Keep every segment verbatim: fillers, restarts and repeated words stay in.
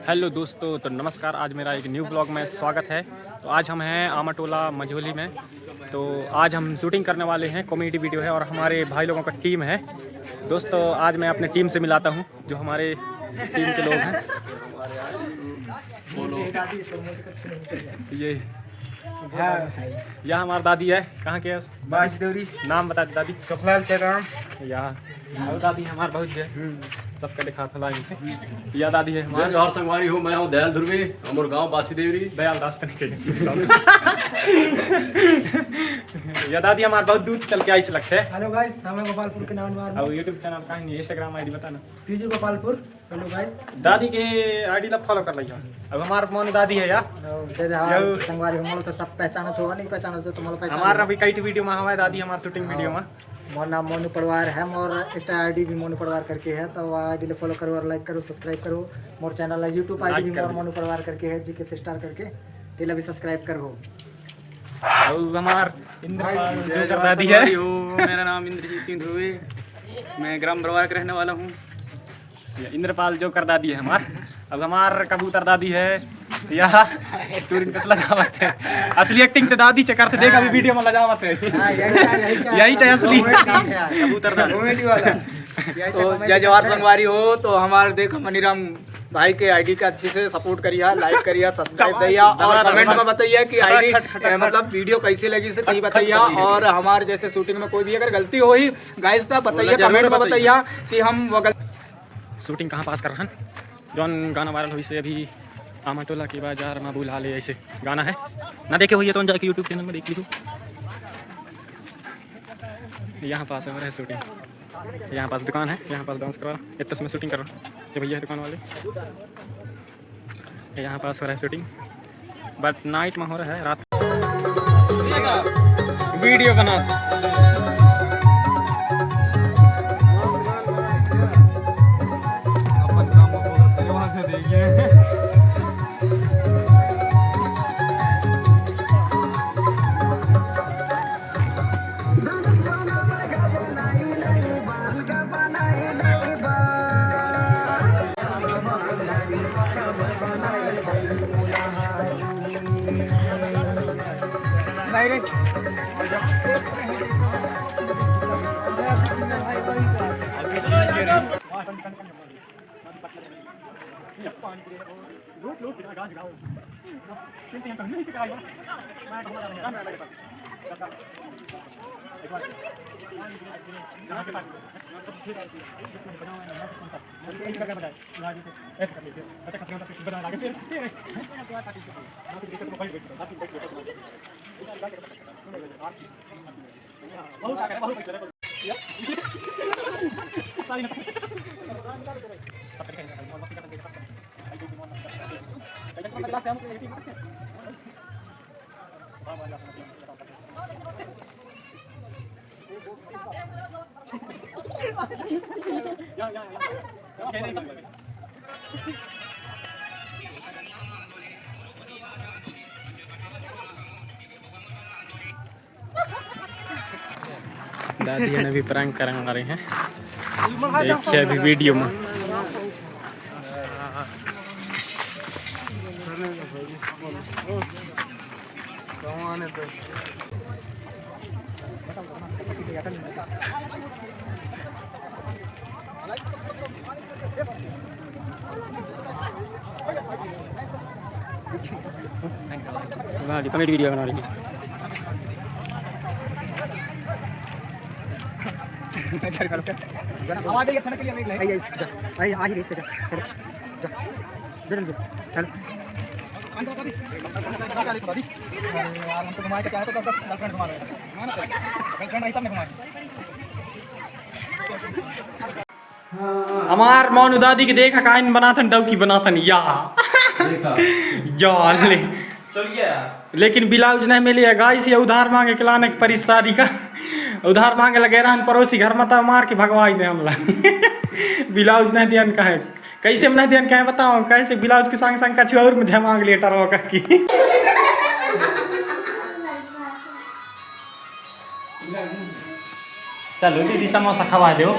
Hello दोस्तों, तो नमस्कार। आज मेरा एक न्यू ब्लॉग में स्वागत है। तो आज हम हैं आमाटोला मझोली में। तो आज हम शूटिंग करने वाले हैं, कॉमेडी वीडियो है और हमारे भाई लोगों का टीम है। दोस्तों, आज मैं अपने टीम से मिलाता हूँ, जो हमारे टीम के लोग हैं। ये यह हमारी दादी है। कहाँ के है? बांसदेवरी। नाम बता दे दादी। सुखलाल चेकाम। यहाँ और दादी हमार बहुत जे सबका दिखा था लाइन से। यह दादी है हमार। जोहार संगवारी हो, मैं हूँ दयाल ध्रुवी, हमर गांव बांसदेवरी। दयाल दास तने के। यह दादी हमार बहुत दूर चल के आई से लगते है। हेलो गाइस, हमें गोपालपुर के नाम मार। और YouTube चैनल का है, Instagram ID बताना। सीजी गोपालपुर। हेलो गाइस। दादी के आईडी ला फॉलो कर लिया। अब हमार मोनू दादी है यार। जय जोहार। संगवारी हो, मोला तो सब पहचानत हो, नहीं पहचानत हो तो मोला पहचान हमार लो। अभी कई वीडियो में हमारे दादी हमार शूटिंग वीडियो में। मोर नाम मोनू पड़वार है, मोर Insta ID भी मोनू पड़वार करके है, तो वो आईडी ला फॉलो करो और लाइक करो, सब्सक्राइब करो। मोर चैनल ला YouTube ID भी मोर मोनू पड़वार करके है, जीके स्टार करके, तेला भी सब्सक्राइब करो। और हमार इंद्रपाल जो कर दादी है। संगवारी हो, मेरा नाम इंद्रजीत सिंह ध्रुवे, मैं ग्राम बरवार का रहने वाला हूँ। ये इंद्रपाल जो कर दादी है हमार। अब हमार कबूतर दादी है। यह टूरिंग पे चला जावत है। असली एक्टिंग तो दादी चे करते, देख अभी वीडियो में लजावत है। हाँ, यही चाहे, यही चाहे। यही चाहे असली। कबूतर दादी। कॉमेडी वाला। तो जय जोहार संगवारी हो, तो हमारे देख मनीराम भाई के आईडी का अच्छे से सपोर्ट करिया, लाइक करिया, सब्सक्राइब करिया और कमेंट में बताइया कि आईडी, मतलब वीडियो कैसे लगी से तही बताइया। और हमारे जैसे शूटिंग में कोई भी अगर गलती होही गाइस तो बताइया, कमेंट में बताइया कि हम वो गलती शूटिंग कहाँ पास कर रहा है। जौन गाना वायरल हुई से अभी, आमाटोला के बाजार में बुला ले, ऐसे गाना है। ना देखे हुई है तो जाके YouTube चैनल में देख लीजिए। यहाँ पास हो रहा है शूटिंग, यहाँ पास दुकान है, यहाँ पास डांस कर रहा है, इतना समय शूटिंग कर रहा है। ये भैया है दुकान वाले, यहाँ पास हो रहा है शूटिंग, बट नाइट में हो रहा है, रात। वीडियो बना। दादी ने भी प्रैंक करने वाले हैं, देखिए अभी वीडियो में। बना रही, कॉमेडी वीडियो बना रही। आवाज आई, अच्छा ना, clear नहीं है। आई, आई, जा, आई, आ ही रही, जा, चलो, जा, जा, जल्दी, चलो। यार, हम तो घुमाए के चाहे तो दस दस गर्लफ्रेंड घुमा रहे हैं। घुमाना पड़ेगा। गर्लफ्रेंड रही तब नहीं घुमाए। हमार मोनू दादी के देखा काइन बनाथन, डौकी बनाथन या। देखा। या ले। चलिए यार। लेकिन ब्लाउज नहीं मिली है गाइस, ये उधार मांगे के लाने के परेशानी का। उधार मांगे लगे रहन पड़ोसी घर में, तो मार के भगवाई ने हमला। ब्लाउज नहीं दियन कहे, कैसे में नहीं दियन कहे बताओ, कैसे ब्लाउज के संग संग कछु और में झमांग लेटर हो की। चलो दीदी समोसा खवा दो।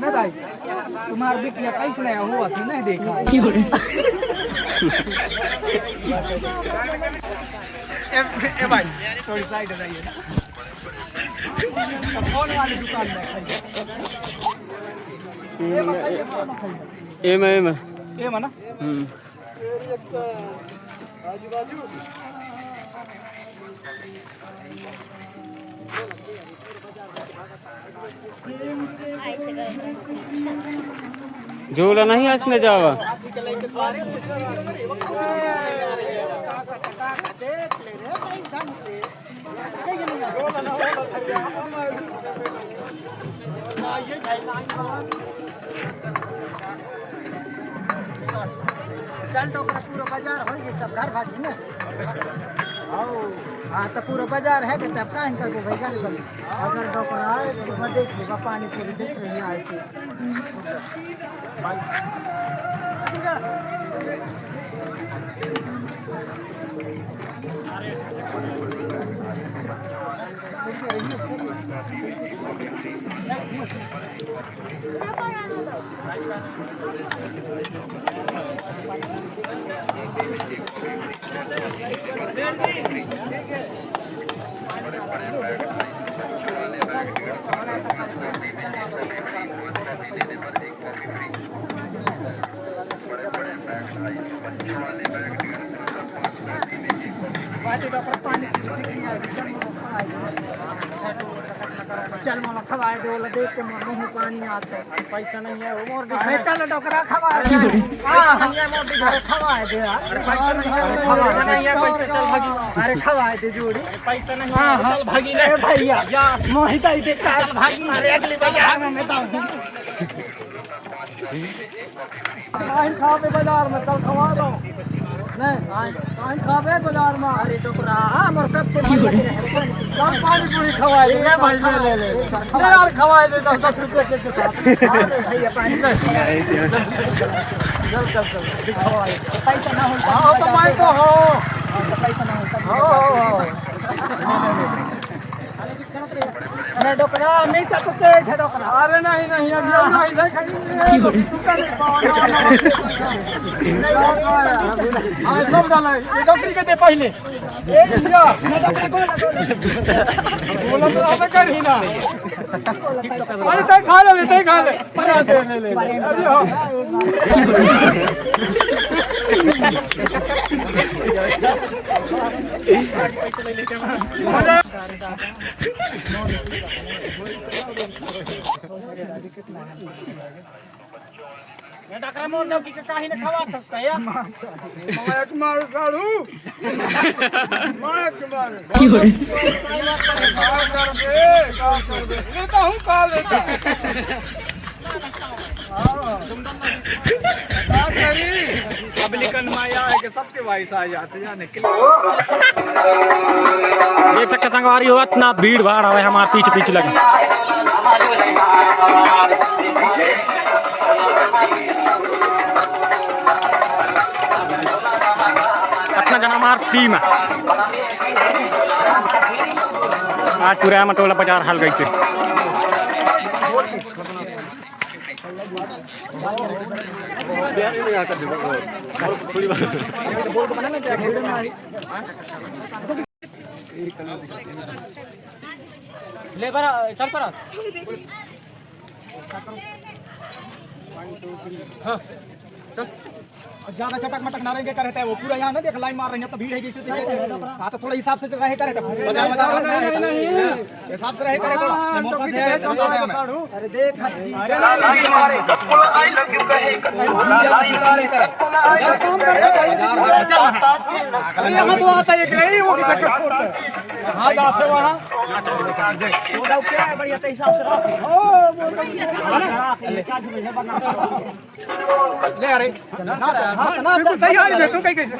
ना दाई, तुम्हार बिटिया कैसे नहीं हुआ थी, नहीं देखा। 有人， ये ए भाई, थोड़ी साइड हो जाइए ना। तो कौन वाली दुकान में खाइए? ये बताइए, कौन खाइए? एम है, एम है। एम है ना? हम्म। झूला नहीं हंसने जावा। चल डोकरा, पूरा बाजार हो गए, सब घर भागी ना। हाँ, तो पूरा बाजार है कि तब का इनकर को भैया निकल। अगर डोकरा आए तो मैं देख लूँगा, पानी पूरी देख रही है आए थे। चल मोला खवाए दे, ओला देख के मोर मुंह में पानी आता है। पैसा नहीं है, वो मोर अरे चल डोकरा खवाए दे। हाँ, हाँ। अरे खवाए दे यार। अरे पैसा नहीं है, पैसा नहीं है, पैसा चल भागी। अरे खवाए दे जोड़ी। पैसा नहीं है, चल भागी ले। ए भैया, या। मोहिता ही दे, चल भागी। अरे अगली बाजार में मैं बताऊँ। काहे खाबे बाजार में, चल खवा दो। नहीं, काहे खाबे बाजार में? अरे डोकरा, मोर कब से मन लगे रहे। चल पानी पूरी खवाए दे, ले भाई, ले, ले, ले। ले यार, खवाए दे, दस, दस रुपए के साथ। हाँ, ले भैया, पानी। चल, चल, चल, चल, खवाए। पैसा ना होता हाँ, तो मैं तो हूँ। हाँ, तो पैसा ना होता। हाँ, हाँ, हाँ। अरे डोकरा, मीठा तो तेज है डोकरा। अरे नहीं, नहीं, अभी हम नहीं, नहीं खाएंगे। हाँ, सब डाला है। ये डोकरी के दे पहले। ए, लिया। बोला तो हमें कर ही ना। अरे, तय खा ले, तय खा ले। अरे, दे, ले, ले, ले। अरे, हाँ। ये डकरा मोर नौकी के काहे ने खवात हस त या? मार, मार, साढ़ू। मार, मार। की हो रे? का करबे? का करबे? लेता हूँ, का लेता? हाँ। का करी? पब्लिकन माया है कि सबके भाई सा आ जाते हैं, निकले। देख सकते संगवारी हो, इतना भीड़ भाड़ हवे हमार पीछे पीछे लगे। इतना जना हमार टीम है। आज पूरा मटोला बाजार हाल गई से। ले बरा, चल करा। हाँ। चल। ज्यादा चटक मटक ना रहेंगे, कर रहता है वो पूरा यहाँ ना, देख लाइन मार रही है, तो भीड़ है जैसे, हाँ, तो थोड़ा हिसाब से रहे, कर रहता है। बाजार, बाजार नहीं, नहीं, नहीं। हिसाब से रहे करे थोड़ा। हाँ, मौसम तो है, है, बता दे हमें। अरे देख, हाँ जी। अरे लाइन मारे, कटपुला I love you कहे, कटपुला I love you कहे। बाजार हाट में चल रहा है। अरे यहाँ तो आता है, एक रही, वो किधर का छोड़ता है? हाँ, जाते वहाँ। वो क्या है, बढ़िया, तो हिसाब से रहो। ओ, वो तो ले अरे, ना, ना, ना, ना, बिल्कुल तैयार है, तू कहीं, कहीं।